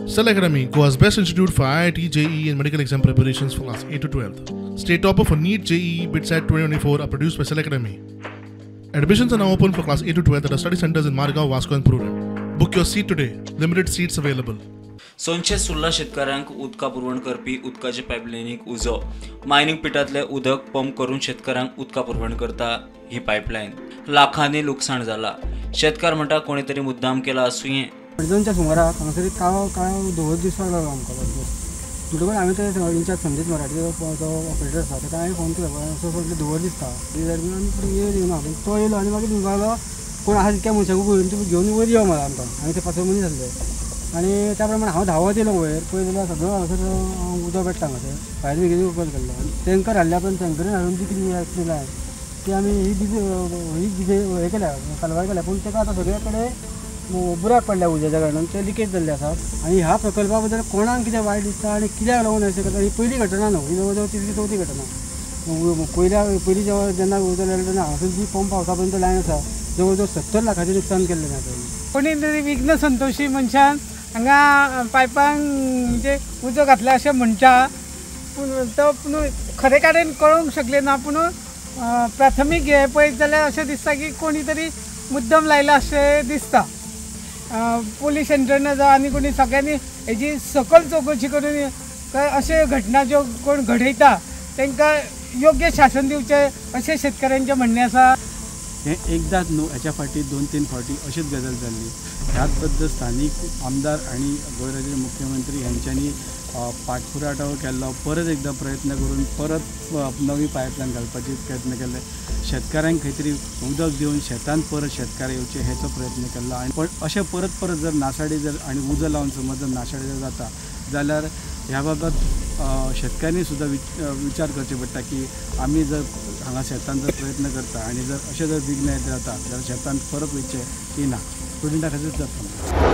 Cell Academy, Goa's best institute for IIT, JEE and medical exam preparations for class 8 to 12. State topper for NEET, JEE, BITSAT 2024 are produced by Cell Academy. Admissions are now open for class 8 to 12 at our study centers in Margao, Vasco and Prurem. Book your seat today. Limited seats available. सोनशे Surla शेतकऱ्यांक उदका पुरवण करपी उदकाचे पायपलायनीक उजो. Mining पिटांतले उदक pump करून शेतकऱ्यांक उदका पुरवण करता ही पायपलायन. लाखांनी लुकसाण जाला. शेतकार म्हणटा कोणी तरी मुद्दाम केला आसुये. दोनच्या सुमाराक हांगासर काळो काळो धुंवर दिसपाक लागलो आमकां. म्हणटकूच आमी ते इंचार्ज संदीप मराठी जो ऑपरेटर आसा ताका हांवें फोन केलो, असो असो धुंवर दिसता आमी येयलो. तो येयलो आनी मागीर म्हणपाक लागलो कोण आसा तितक्या मनशांक तुमी घेवन वयर यो म्हणा आमकां. आनी ते 5 मनीस आसले आनी त्या प्रमाणे हांव धांवत येयलो वयर. पळय जाल्यार सगळो हांगासर उदक पेट्टा हांगासर फायर ब्रिगेडीन कॉल केल्लो आनी टँकर हाडल्या पण टँकरीन हाडून ती कितें आसली लायन ती आमी ही डिजे हें केल्या कालवार केल्या. पूण ताका आतां सगळे कडेन बुराक पडल्या उज्याच्या कारणान ते लिकेज जाल्ले आसात. आनी ह्या प्रकल्पा बद्दल कोणाक कितें वायट दिसता आनी कित्याक लागून अशें करता ही पयली घटना न्हू, ही जवळ जवळ तिसरी चवथी घटना. पयलीं जेन्ना जेन्ना उदक लागलें तेन्ना हांगासर जी पंप हावसा पर्यंत लायन आसा जवळ जवळ 70 लाखाचें लुकसाण केल्लें ना. कोणी तरी विघ्न संतोशी मनशान हांगा पायपांक म्हणजे उजो घातला अशें म्हणटा, पूण तो पूण खरें कारण कळोवंक शकलें ना. पूण प्राथमीक हें पळयत जाल्यार अशें दिसता की कोणी तरी मुद्दम लायला अशें दिसता. पोलीस यंत्रणा जावं आनी कोणी सगळ्यांनी हेजी सकल चवकशी करून अशे घटना ज्यो कोण घडयता तांकां योग्य शासन दिवचें अशें शेतकऱ्यांचें म्हणणें आसा. हें एकदांच न्हू, हेच्या फाटीं 2-3 फावटी अशीच गजाल जाल्ली. ह्याच बद्दल स्थानीक आमदार आनी गोंय राज्याचे मुख्यमंत्री हेंच्यांनी पाठपुरावो केल्लो, परत एकदां प्रयत्न करून परत नवी पायपलायन घालपाचे प्रयत्न केल्ले. शेतकाऱ्यांक खंय तरी उदक दिवन शेतांत परत शेतकार येवचे हेचो प्रयत्न केल्लो. आनी पण अशें परत परत जर नासाडी जर आनी उजो लावन समज जर नासाडी जर जाता जाल्यार ह्या बाबत शेतकाऱ्यांनी सुद्दां विचार करचे पडटा की आमी जर हांगा शेतांत जर प्रयत्न करता आनी जर अशें जर विघ्न जाता जाल्यार शेतांत परत वयचें की ना, स्टुडंटा खातीर जाता.